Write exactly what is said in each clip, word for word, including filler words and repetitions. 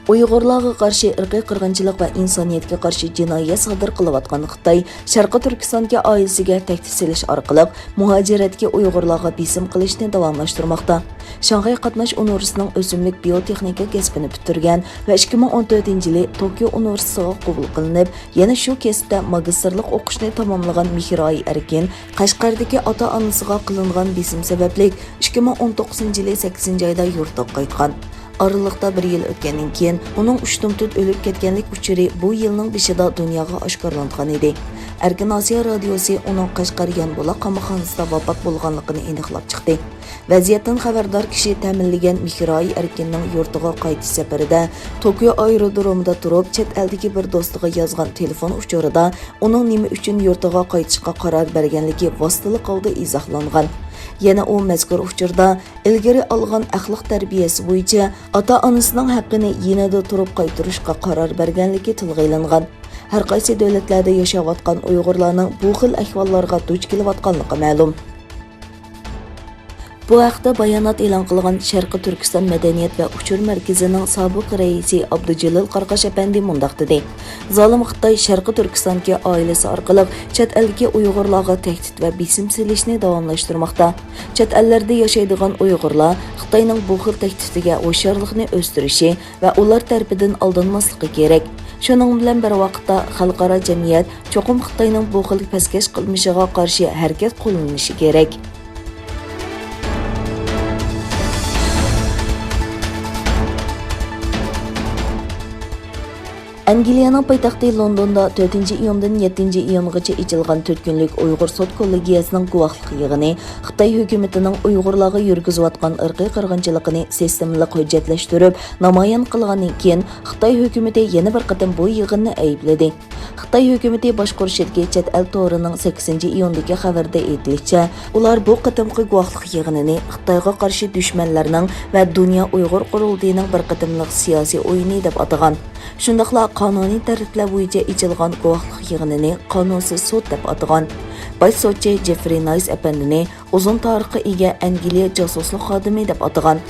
ئۇيغۇرلارغا قارشى ئىرقىي قىرغىنچىلىق ۋە ئىنسانىيەتكە قارشى جىنايەت سادىر قىلىۋاتقان خىتاي شەرقىي تۈركىستاندىكى ئائىلىسىگە تەھدىت سېلىش ئارقىلىق مۇھاجىرەتتىكى ئۇيغۇرلارغا بېسىم قىلىشنى داۋاملاشتۇرماقتا. شاڭخەي قاتناش ئۇنىۋېرسىتېتىنىڭ ئۆسۈملۈك بىيوتېخنىكا كەسپىنى پۈتتۈرگەن ۋە ئىككى مىڭ ئون تۆتىنچى يىلى توكيو ئۇنىۋېرسىتېتىغا قوبۇل قىلىنىپ، يەنە شۇ كەسىپتە ماگىستىرلىق ئوقۇشنى تاماملىغان مېھراي ئەركىن قەشقەردىكى ئاتا-ئانىسىغا قىلىنغان بېسىم سەۋەبلىك ئىككى مىڭ ئون توققۇزىنچى يىلى سەككىزىنچى ئايدا يۇرتىغا قايتقان. ئارىلىقتا بىر يىل ئۆتكەندىن كېيىن، ئۇنىڭ ئۇشتۇمتۇت ئۆلۈپ كەتكەنلىك ئۇچۇرى بۇ يىلنىڭ بېشىدا دۇنياغا ئاشكارىلانغان ئىدى. ئەركىن ئاسىيا رادىيوسى ئۇنىڭ قەشقەر يانبۇلاق قاماقخانىسىدا ۋاپات بولغانلىقىنى ئېنىقلاپ چىقتى. ۋەزىيەتتىن خەۋەردار كىشى تەمىنلىگەن مېھراي ئەركىننىڭ يۇرتىغا قايتىش سەپىرىدە توكيو ئايرودرومىدا تۇرۇپ، چەت ئەلدىكى بىر دوستىغا يازغان تېلېفون ئۇچۇرىدا ئۇنىڭ نېمە ئۈچۈن يۇرتىغا قايتىشقا قارار بەرگەنلىكى ۋاسىتىلىك ھالدا ئىزاھلانغان. يەنە ئۇ مەزكۇر ئۇچۇردا ئىلگىرى ئالغان ئەخلاق تەربىيەسى بويىچە ئاتا-ئانىسىنىڭ ھەققىنى يېنىدا تۇرۇپ قايتۇرۇشقا قارار بەرگەنلىكى تىلغا ئېلىنغان. ھەر قايسى دۆلەتلەردە ياشاۋاتقان ئۇيغۇرلارنىڭ بۇ خىل ئەھۋاللارغا دۇچ كېلىۋاتقانلىقى مەلۇم. بۇ ھەقتە بايانات ئېلان قىلغان شەرقىي تۈركىستان مەدەنىيەت ۋە ئۇچۇر مەركىزىنىڭ سابىق رەئىسى ئابدۇجېلىل قارقاش ئەپەندى مۇنداق دېدى: زالىم خىتاي شەرقىي تۈركىستاندىكى ئائىلىسى ئارقىلىق چەت ئەلدىكى ئۇيغۇرلارغا تەھدىت ۋە بېسىم سېلىشنى داۋاملاشتۇرماقتا. چەت ئەللەردە ياشايدىغان ئۇيغۇرلار خىتاينىڭ بۇ خىل تەھدىتىگە ھوشيارلىقنى ئۆستۈرۈشى ۋە ئۇلار تەرىپىدىن ئالدانماسلىقى كېرەك. شۇنىڭ بىلەن بىر ۋاقىتتا، خەلقئارا جەمئىيەت چوقۇم خىتاينىڭ بۇ خىل پەسكەش قىلمىشىغا قارشى ھەرىكەت قوللىنىشى كېرەك. ئەنگلىيەنىڭ پايتەختى لوندوندا تۆتىنچى ئىيۇندىن يەتتىنچى ئىيۇنغىچە ئېچىلغان تۆت كۈنلۈك ئۇيغۇر سوت كوللېگىيەسىنىڭ گۇۋاھلىق يىغىنى خىتاي ھۆكۈمىتىنىڭ ئۇيغۇرلارغا يۈرگۈزۈۋاتقان ئىرقىي قىرغىنچىلىقىنى سىستېمىلىق ھۆججەتلەشتۈرۈپ نامايان قىلغاندىن كېيىن، خىتاي ھۆكۈمىتى يەنە بىر قېتىم بۇ يىغىننى ئەيىبلىدى. خىتاي ھۆكۈمىتى باشقۇرۇشىدىكى چەت ئەل تورىنىڭ سەككىزىنچى ئىيۇندىكى خەۋىرىدە ئېيتىلىشىچە، ئۇلار بۇ قېتىمقى گۇۋاھلىق يىغىنىنى خىتايغا قارشى دۈشمەنلەرنىڭ ۋە دۇنيا ئۇيغۇر قۇرۇلتىيىنىڭ بىر قېتىملىق سىياسىي ئويۇنى دەپ ئاتىغان. شۇنداقلا قانۇنىي تەرتىپلەر بويىچە ئېچىلغان گۇۋاھلىق يىغىنىنى قانۇنسىز سوت دەپ ئاتىغان. باش سوتچى جېفرى نايس ئەپەندىنى ئۇزۇن تارىخقا ئىگە ئەنگلىيە جاسۇسلۇق خادىمى دەپ ئاتىغان.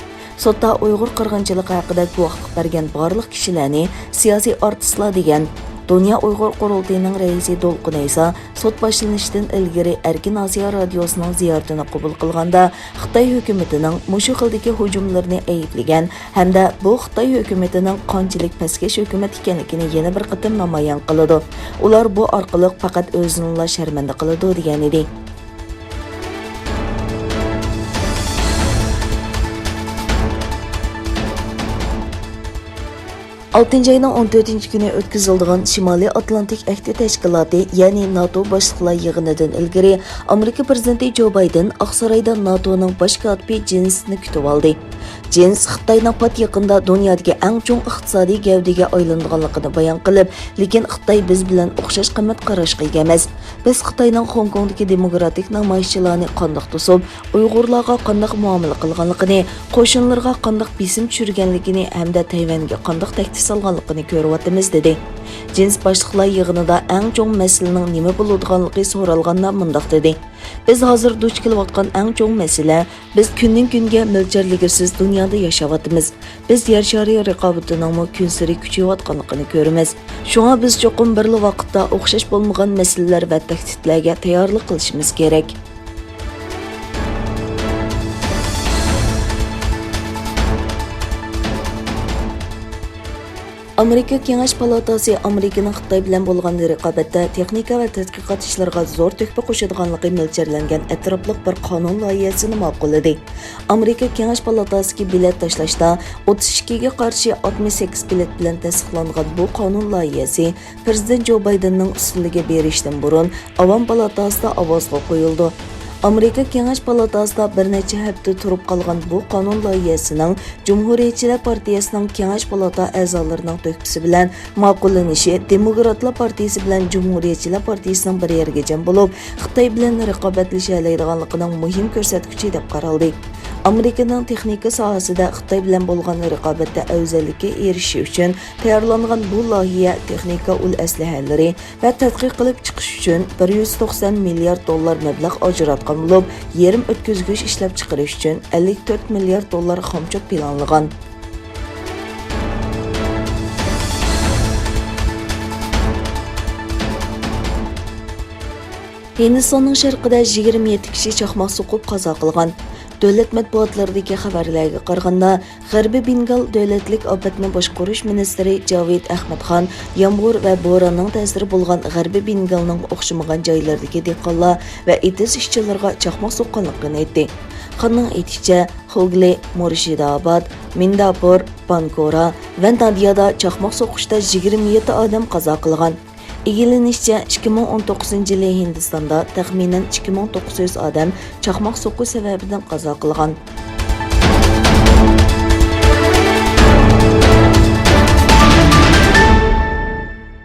سوتتا ئۇيغۇر قىرغىنچىلىقى ھەققىدە گۇۋاھلىق بەرگەن بارلىق كىشىلەرنى سىياسىي ئارتىسلار دېگەن. دۇنيا ئۇيغۇر قۇرۇلتىيىنىڭ رەئىسى دولقۇن ئەيسا سوت باشلىنىشتىن ئىلگىرى ئەركىن ئاسىيا رادىيوسىنىڭ زىيارىتىنى قوبۇل قىلغاندا، خىتاي ھۆكۈمىتىنىڭ مۇشۇ خىلدىكى ھۇجۇملىرىنى ئەيىبلىگەن ھەمدە بۇ خىتاي ھۆكۈمىتىنىڭ قانچىلىك پەسكەش ھۆكۈمەت ئىكەنلىكىنى يەنە بىر قېتىم نامايان قىلىدۇ. ئۇلار بۇ ئارقىلىق پەقەت ئۆزىنىلا شەرمەندە قىلىدۇ، دېگەنىدى. ئالتىنچى ئاينىڭ ئون تۆتىنچى كۈنى ئۆتكۈزۈلىدىغان شىمالىي ئاتلانتىك ئەھدى تەشكىلاتى، يەنى ناتو باشلىقلار يىغىنىدىن ئىلگىرى، ئامېرىكا پىرېزىدېنتى جو بايدېن ئاقسارايدا ناتونىڭ باش كاتىپى جېنسنى كۈتۈۋالدى. جېنس خىتاينىڭ پات يېقىندا دۇنيادىكى ئەڭ چوڭ ئىقتىسادىي گەۋدىگە ئايلىنىدىغانلىقىنى بايان قىلىپ، لېكىن خىتاي بىز بىلەن ئوخشاش قىممەت قاراشقا ئىگە ئەمەس. بىز خىتاينىڭ خوڭكوڭدىكى دېموكراتىك نامايىشچىلارنى قانداق توسۇپ، ئۇيغۇرلارغا قانداق مۇئامىلە قىلغانلىقىنى، قوشۇنلىرىغا قانداق بېسىم چۈشۈرگەنلىكىنى ھەمدە تەيۋەنگە قانداق تەھدىت سالغانلىقىنى كۆرۈۋاتىمىز، دېدى. جېنس باشلىقلار يىغىنىدا ئەڭ چوڭ مەسىلىنىڭ نېمە بولىدىغانلىقى سورالغاندا مۇنداق دېدى: بىز ھازىر دۇچ كېلىۋاتقان ئەڭ چوڭ مەسىلە، بىز كۈندىن كۈنگە مۆلچەرلىگۈسىز دۇنيادا ياشاۋاتىمىز. بىز يەر شارى رىقابىتىنىڭمۇ كۈنسېرى كۈچىيىۋاتقانلىقىنى كۆرىمىز. شۇڭا بىز چوقۇم بىرلا ۋاقىتتا ئوخشاش بولمىغان مەسىلىلەر ۋە تەھدىتلەرگە تەييارلىق قىلىشىمىز كېرەك. ئامېرىكا كېڭەش پالاتاسى ئامېرىكىنىڭ خىتاي بىلەن بولغان رىقابەتتە تېخنىكا ۋە تەتقىقات ئىشلىرىغا زور تۆھپە قوشىدىغانلىقى مۆلچەرلەنگەن ئەتراپلىق بىر قانۇن لايىھەسىنى ماقۇللىدى. ئامېرىكا كېڭەش پالاتاسىدىكى بېلەت تاشلاشتا ئوتتۇز ئىككىگە قارشى ئاتمىش سەككىز بېلەت بىلەن تەستىقلانغان بۇ قانۇن لايىھەسى پىرېزىدېنت جو بايدېننىڭ ئۈستىلىگە بېرىشتىن بۇرۇن ئاۋام پالاتاسىدا ئاۋازغا قويۇلىدۇ. ئامېرىكا كېڭەش پالاتاسىدا بىر نەچچە ھەپتە تۇرۇپ قالغان بۇ قانۇن لايىھەسىنىڭ جۇمھۇرىيەتچىلەر پارتىيەسىنىڭ كېڭەش پالاتا ئەزالىرىنىڭ تۆھپىسى بىلەن ماقۇللىنىشى دېموكراتلار پارتىيەسى بىلەن جۇمھۇرىيەتچىلەر پارتىيەسىنىڭ بىر يەرگە جەم بولۇپ، خىتاي بىلەن رىقابەتلىشەلەيدىغانلىقىنىڭ مۇھىم كۆرسەتكۈچى دەپ قارالدى. ئامېرىكىنىڭ تېخنىكا ساھەسىدە خىتاي بىلەن بولغان رىقابەتتە ئەۋزەللىككە ئېرىشىشى ئۈچۈن تەييارلانغان بۇ لايىھە تېخنىكا ئۇل ئەسلىھەلىرى ۋە تەتقىق قىلىپ چىقىش ئۈچۈن بىر يۈز توقسان مىليارد دوللار مەبلەغ ئاجراتقان بولۇپ، يېرىم ئۆتكۈزگۈچ ئىشلەپچىقىرىش ئۈچۈن ئەللىك تۆت مىليارد دوللار خامچوت پىلانلىغان. ھىندىستاننىڭ شەرقىدە يىگىرمە يەتتە كىشى چاقماق سوقۇپ قازا قىلغان. دۆلەت مەتبۇئاتلىرىدىكى خەۋەرلەرگە قارىغاندا، غەربىي بېنگال دۆلەتلىك ئاپەتنى باشقۇرۇش مىنىستىرى جاۋىد ئەخمەتخان يامغۇر ۋە بوراننىڭ تەسىرى بولغان غەربىي بېنگالنىڭ ئوخشىمىغان جايلىرىدىكى دېھقانلار ۋە ئېتىز ئىشچىلىرىغا چاقماق سوققانلىقىنى ئېيتتى. خاننىڭ ئېيتىشىچە، خۇگلى، مۇرشىداباد، مىنداپۇر، پانكورا ۋە نادىيادا چاقماق سوقۇشتا يىگىرمە يەتتە ئادەم قازا قىلغان. ئىگىلىنىشىچە، ئىككى مىڭ ئون توققۇزىنچى يىلى ھىندىستاندا تەخمىنەن ئىككى مىڭ توققۇز يۈز ئادەم چاقماق سوقۇش سەۋەبىدىن قازا قىلغان.